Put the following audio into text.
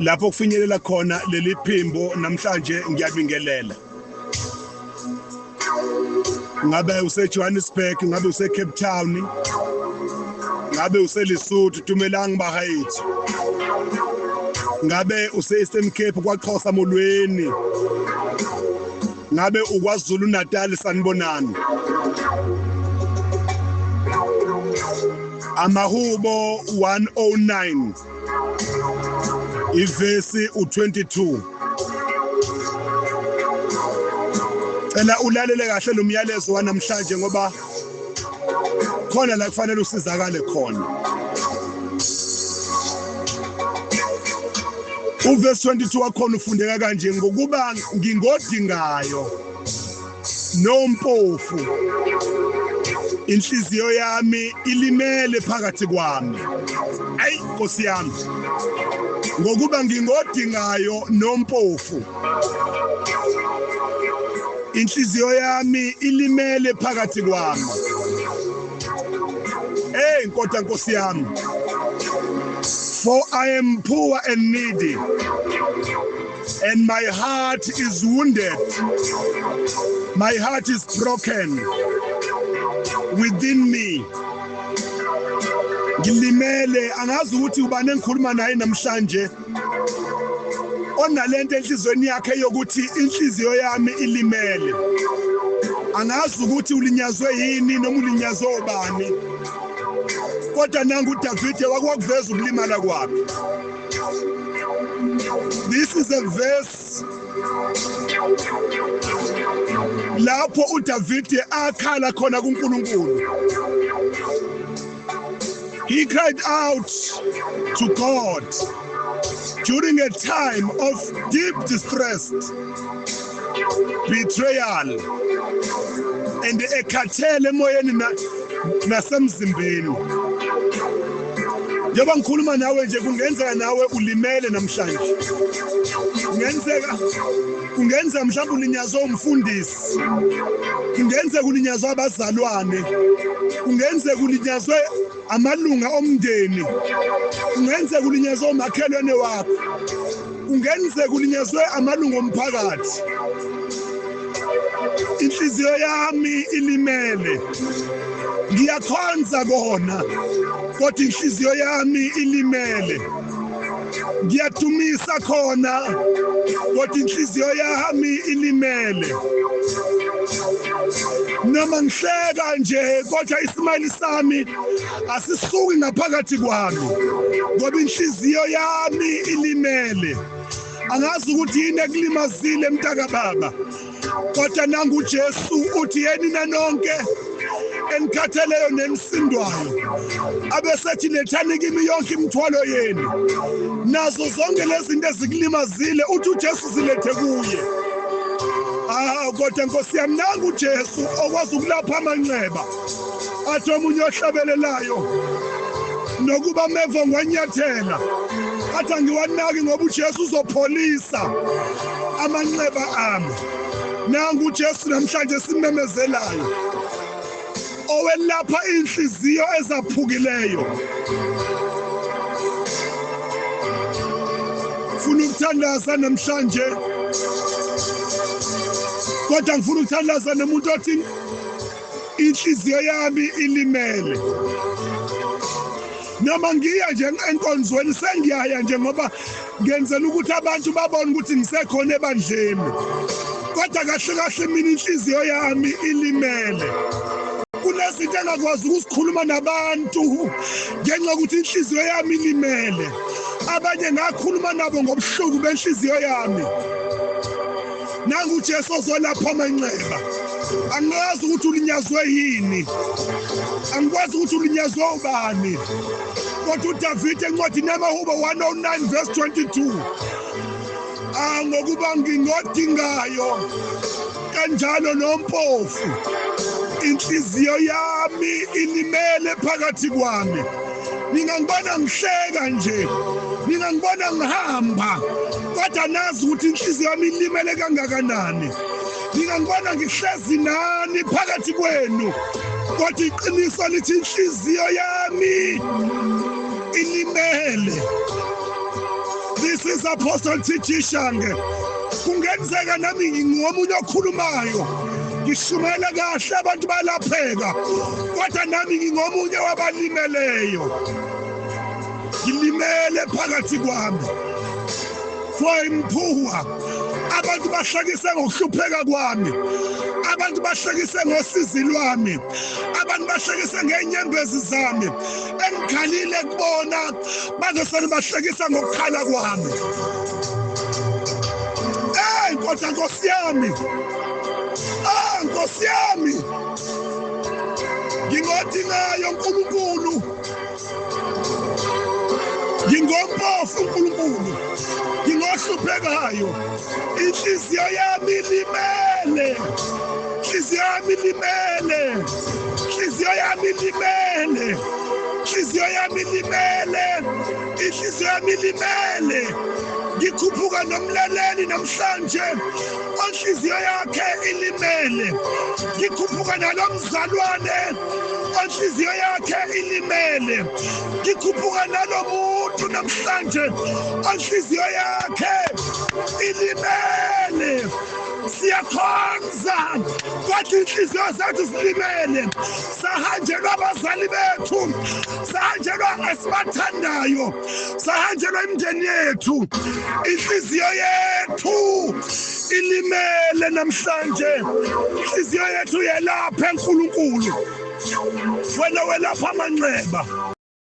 Lapho kufinyelela khona leli phimbo namhlanje, ngiyabingelela. Ngabe use Johannesburg, ngabe use Cape Town, ngabe use Lesotho, dumelang bagaethu. Ngabe use Eastern Cape, kwaXhosa, molweni. Ngabe uKwaZulu Natal, sanibonani. Amahubo 109 ivesi u22. Cela ulalele kahle lo myalezo wanamhlanje ngoba khona la kufanele usizakale khona. Uverse 22 wakhona ufundeka kanje: ngokuba ngingodingayo nompofu, inhliziyo yami ilimele phakathi kwami. Ayi Nkosi yami, ngokuba ngingodingayo nompofu, inhliziyo yami ilimele phakathi kwami. Hey Nkosi, Nkosi yami, for I am poor and needy, and my heart is wounded, my heart is broken within me. Ngilimele. Angazi ukuthi ubani engikhuluma naye namhlanje onalento enhliziyweni yakhe yokuthi inhliziyo yami ilimele. Angazi ukuthi ulinyazwe yini noma ulinyazwe ubani, kodwa nangu uDavide wakwakuveza ukulimala kwakhe. This is a verse lapho uDavide akhala khona kuNkulunkulu. He cried out to God during a time of deep distress, betrayal and ekhathele emoyeni nasemzimbeni. Njengoba ngikhuluma nawe nje, kungenzeka nawe ulimele namhlanje. Kungenzeka mhlawumbe ulinyazwe umfundisi, kungenzeka ulinyazwe abazalwane, kungenzeka ulinyazwe amalunga omndeni, kungenzeka ulinyazwe umakhelwane wakho, kungenzeka ulinyazwe amalunga omphakathi. Inhliziyo yami ilimele. Ngiyakhonza kona, kodwa inhliziyo yami ilimele. Ngiyadumisa khona, kodwa inhliziyo yami ilimele. Noma ngihleka nje, kodwa ismile sami asisuki ngaphakathi kwami ngoba inhliziyo yami ilimele. Angazi ukuthi yini ekulimazile, mntaka baba, kodwa nangu uJesu uthi, "Yeni nonke enikhatheleyo nenisindwayo," abesethi, "lethani kimi yonke imithwalo yenu." Nazo zonke lezi zinto ezikulimazile, uthi uJesu zilethe kuye. Ah, kodwa Nkosi yami, nangu uJesu okwazi ukulapha amanxeba. Athi omunye ohlabelelayo, nokuba meva ngwanyathela, athi angiwanaki ngoba uJesu uzopholisa amanxeba ami. Nangu uJesu namhlanje simemezelayo, owelapha inhliziyo ezaphukileyo. Funa ukuthandaza namhlanje, kodwa ngifuna ukuthandaza nomuntu othi inhliziyo yami ilimele. Noma ngiya nje enkonzweni, sengiyaya nje ngoba ngenzela ukuthi abantu babone ukuthi ngisekhona ebandleni, kodwa kahle kahle mina inhliziyo yami ilimele. Kunezinto engakwazi ukusikhuluma nabantu ngenxa yokuthi inhliziyo yami ilimele. Abanye ngakhuluma nabo ngobuhlungu benhliziyo yami. Nangu uJesu ozolapha amanxeba. Angazi ukuthi ulinyazwe yini, angikwazi ukuthi ulinyazwe ubani, kodwa uDavid encwadini yamaHubo 109 verse 22, ah, ngokuba ngingodingayo kanjalo nompofu, inhliziyo yami ilimele phakathi kwami. Ningangibona ngihleka nje, ningangibona ngihamba, kodwa nazi ukuthi inhliziyo yami ilimele kangakanani. Ningangibona ngihlezi nani phakathi kwenu, kodwa iqiniso lithi inhliziyo yami ilimele. This is Apostle T.G. Shange. Kungenzeka nami ngingomunye okhulumayo, ngishumela kahle abantu balapheka, kodwa nami ngingomunye wabalimeleyo. Ngilimele phakathi kwami. For I'm poor. Abantu bahlekise ngokuhlupheka kwami, abantu bahlekise ngosizi lwami, abantu bahlekise ngeenyembezi zami engikhalile kubona, bazosele bahlekisa ngokukhala kwami. Hey, kodwa Nkosi yami, ah Nkosi yami, ngingodingayo uNkulunkulu, ngingompofu uNkulunkulu, ngingohluphekayo, inhliziyo yami ilimele, inhliziyo yami ilimele, inhliziyo yami ilimele, inhliziyo yami ilimele, inhliziyo yami ilimele. Ngikhuphuka nomlaleli namhlanje onhliziyo yakhe ilimele, ngikhuphuka nalomzalwane onhliziyo yakhe ilimele, ngikhuphuka nalomuntu namhlanje onhliziyo yakhe ilimele. Siyakhonza kodwa inhliziyo zethu zilimele. Sahanjelwa abazali bethu, sahanjelwa esibathandayo, sahanjelwa imindeni yethu, inhliziyo yethu ilimele namhlanje. Inhliziyo yethu yelapha eNkulunkulu, wena welapha amanxeba.